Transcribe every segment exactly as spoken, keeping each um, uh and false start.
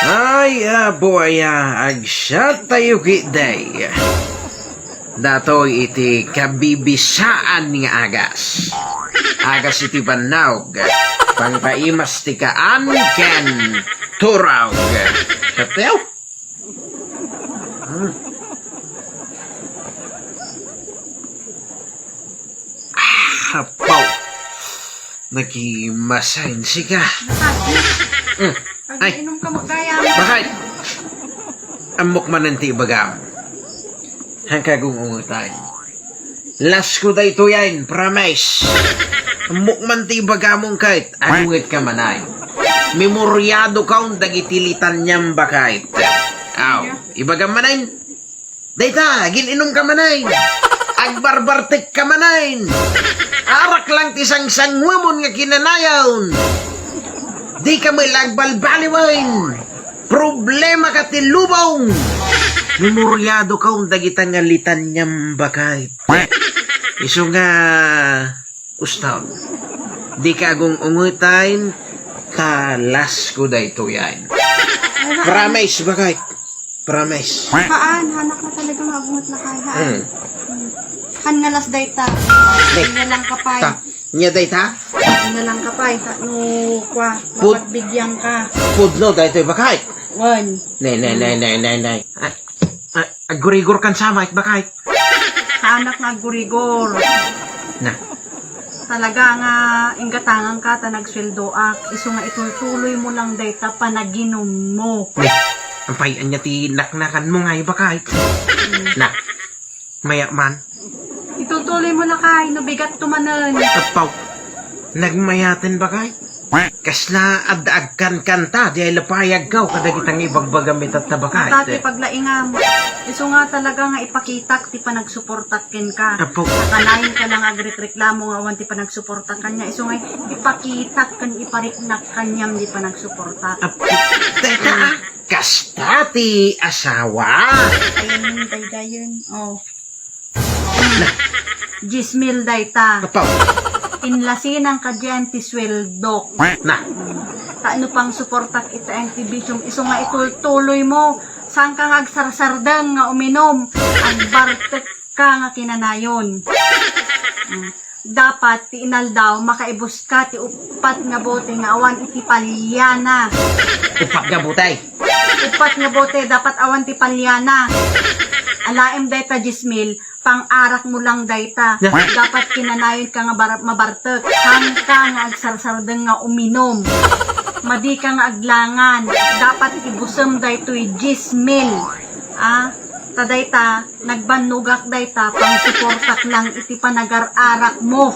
Ay, Apo Aya, agsat tayo ki day. Datoy iti kabibisaan nga agas. Agas iti bannog. Pangpaimas ti kaan ken turog. Katew? Hmm. Ah, apaw. Nakimasensi ka. Nasakit. Hmm. Ay. Pag-inom ka mo, kaya mo. Bakit? Ammok manen ti ibagam. Hangka gung-ungutan. Lasko daytoyen, promise. Ammok man ti ibagam ket, agunget ka manen. Memoryado ka on dagiti litaniam, bakit. Aw, ibagam manen. Dayta, gin-inum ka manen. Agbarbartek ka manen. Arak lang ti sangsanguemon nga kinanayon. Di ka met la agbalbaliwen. Problema ka ti lubong. Memoryado ka on dagita nga litaniam, bakit. Isu nga, uston. Di ka agung-ungutan, ta lasko daytoyen. Promise, bakit. Promise. Haan, hanak na talaga nga agunget lakay, haan. Hmm. Hmm. Han nga last dayta. Dayta. Nya lang ka pay. Ta, nya dayta? Nya lang ka pay. Ta, no, kwa, Pud- mapagbigyan ka. Pudno, daytoy bakay. Wen. Nay, nay, nay, nay, nay, nay. Ay, ay, agurigor kan sama, it bakay. Hanak nga agurigor. Na. Talaga nga inggatangan ka ta nagsweldoak, isu nga itultuloy mo lang dayta panaginum mo. Ni, ampay, anya ti naknakan mo nga ibakay? Hmm. Na, maya man. Itultuloy mo lakay, no bigat to manen. Apaw, nagmayaten bakay? Kasla adda agkankanta, di ay lapayag ka, kadagita nga ibagbagam itatta bakay. Ita ti paglaingam. Isu nga talaga nga ipakitak ti panagsuportak kenka. Apo. Sakanayon ka lang agrekreklamo nga awan ti panagsuportak kaniam. Isu nga ipakitak ken ipariknak kaniam di panagsuportak. Apo. Teka, ah. Kasta ti asawa. Ayun, daydayen. Oh. Na. Diesmil dayta. Apo. Inlasinan ka diyan ti sweldok. Na. Ta no pangsuportak ita N T V Sium, isu nga itultuloy mo. Saan ka nga agsarsardeng nga uminom? Agbartek ka nga kinanayon. Mm. Dapat ti inaldaw, makaibus ka ti uppat nga bote nga awan iti paliana. Uppat nga bote? Uppat nga bote, dapat awan ti paliana. Alaem dayta diesmil, pang-arak mo lang dayta. Na- Dapat kinanayon ka nga bar-, mabartek. Saan ka nga agsarsardeng nga uminom? Madi ka nga aglangan. Dapat ibusem daytoy diesmil. Ah, ta dayta, nagbannogak dayta, pangsuportak lang iti panagar-arak mo.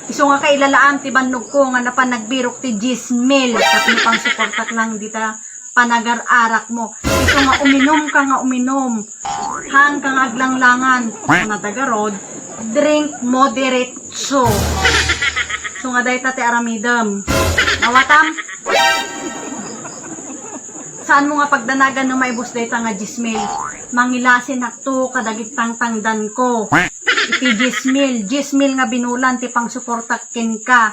Isu nga kailalaam ti bannogko nga napan nagbirok ti diesmil, tapno pangsuportak lang dita panagar-arak mo. Isu nga uminom ka nga uminom. Haan ka nga aglanglangan. Kuna ta garud, drink moderate. So, so nga dayta ti aramidem. Nawatam? Saan mo nga pagdanagan no maibus dayta nga diesmil? Mangilasinakto kadagiti tangtangdanko. Iti diesmil, diesmil nga binulan ti pangsuportak kenka.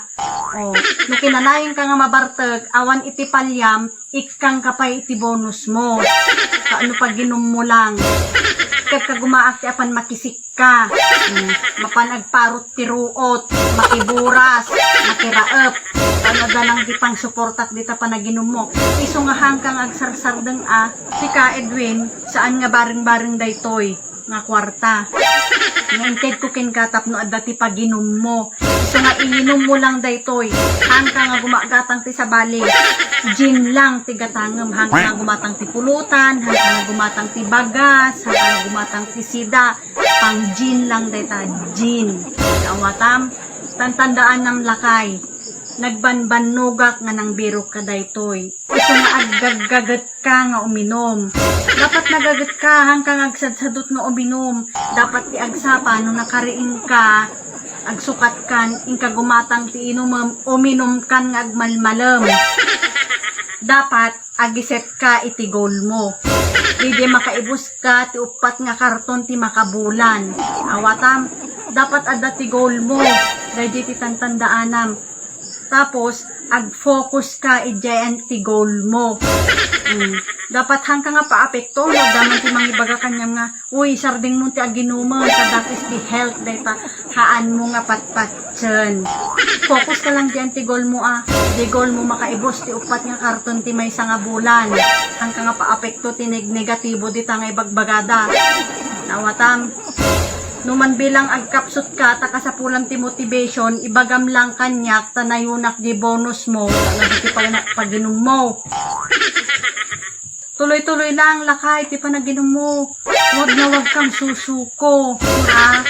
Oh, no kinanayon ka nga mabartek, awan iti paliam, ikkang ka pay iti bonus mo. Kaano pagginum mo lang? Ket kagumaak ti apan makisik ka. Mm, mapan agparot ti ruot, makiburas, makiraep. Ano da lang di pangsuportak dita panaginum mo. Isu nga hangka nga agsarsardeng a, tika, Edwin, saan nga bareng-bareng daytoy nga kuarta. Nga intedko kenka tapno adda ti paginum mo. Isu nga iinum mo lang daytoy. Hangka nga gumagatang ti sabali. Gin lang ti gatangem. Hangka nga gumatang ti pulutan. Hangka nga gumatang ti bagas. Hangka nga gumatang ti sida. Pang gin lang dayta. Gin. Awatam. Tantandaanam lakay. Nagbanbannogak nga nangbirok ka daytoy. Isu nga aggaggaget ka nga uminom. Dapat nagaget ka, hangka nga agsadsadot nga uminom. Dapat ti agsapa no nakariing ka, agsukat kan, inka gumatang ti inumem, uminom kan nga agmalmalem. Dapat agiset ka iti goal mo. Didi makaibus ka ti uppat nga karton ti makabulan. Awatam, dapat adda ti goal mo. Daydi ti tantandaanam. Tapos, Ag-focus ka idiay anti goal mo. Mm. Dapat haanka nga paapekto, no? Daman ti mangibaga kaniam nga, "Uy, sardeng mo ti aginumen, ta that is the health, dayta." Haan mo nga patpatsen. Focus ka lang diay anti goal mo, ah. Di goal mo makaibus ti uppat nga karton ti maysa nga bulan. Haanka nga paapekto ti neg-, negatibo dita nga ibagbagada. Nawatam. Numan bilang agkapsut ka, ta kasapulam ti motivation, ibagam lang kaniak, ta nayunak di bonus mo, ta nagiti pag-, paginum mo. Tuloy-tuloy lang, lakay, ti panaginum mo. Wag na wag kang susuko, ha?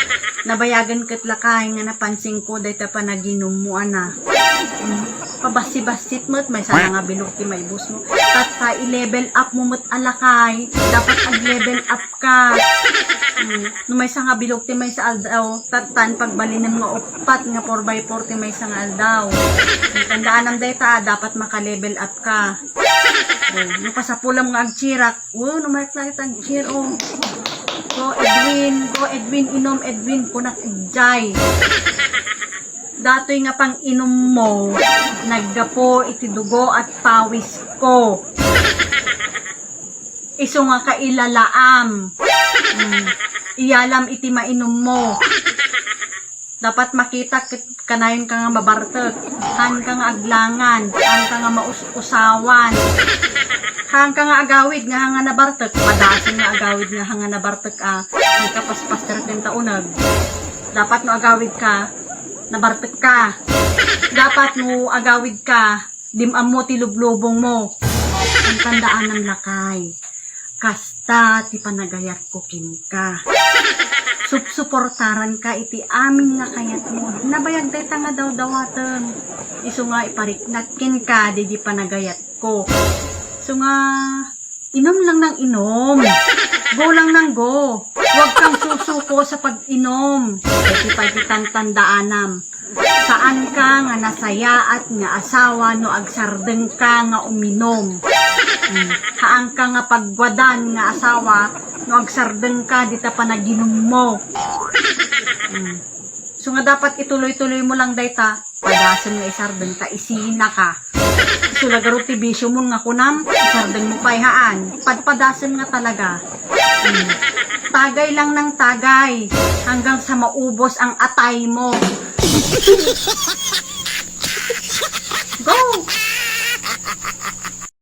Nabayagen ket, lakay, nga napansin ko, dayta panaginum mo, ana. Mm. Pabassi-bassit met, maysa nga bilog ti maibus mo. Tatta, i-level up mo met a lakay. Dapat ag-level up ka. Mm. No maysa nga bilog ti maysa aldaw, tattan pagbalinem nga uppat nga four by four ti maysa nga aldaw. Tandaanam dayta, ah, dapat maka-level up ka. Oh, no kasapulam nga agchirak, oh, no mayat lang ita agchir, oh. Go, Edwin, go, Edwin, inom, Edwin, kunak idiay. Datoy nga pang-inom mo, naggapu iti dugo at pawis ko. Isu nga kailalaam. Mm. Iyalam iti mainum mo. Dapat makita ket kanayon ka nga mabartek. Haan ka nga aglangan. Haan ka nga maus-usawan. Haan ka nga agawid nga haan nga nabartek. Padasen nga agawid nga haan nga nabartek, ah. Haan ka paspaster ken ta uneg. Dapat no agawid ka, nabartek ka. Dapat no agawid ka, dim-am mo ti lublubong mo. Ang tandaanam, lakay. Kasta ti panagayat ko kenka. Supsuportaran ka iti amin nga kayat mo. Nabayag dayta nga dawdawaten. Isu nga ipariknak kenka, didi panagayat ko. Isu nga, inom lang ng inom. Go lang ng go. Huwag kang susuko sa pag-inom. Iti pagitang tandaanam. Saan ka nga nasayaat nga asawa no agsardeng ka nga uminom. Hmm. Haan ka nga pagwadan nga asawa no agsardeng ka dita panaginum mo. Hmm. So nga dapat ituloy-tuloy mo lang dayta, padasen nga isardeng ta isina ka. Isu la garud ti bisyo mo nga kunam, isardeng mo pay haan. Padpadasen nga talaga. Hmm. Tagay lang ng tagay hanggang sa maubos ang atay mo. Go!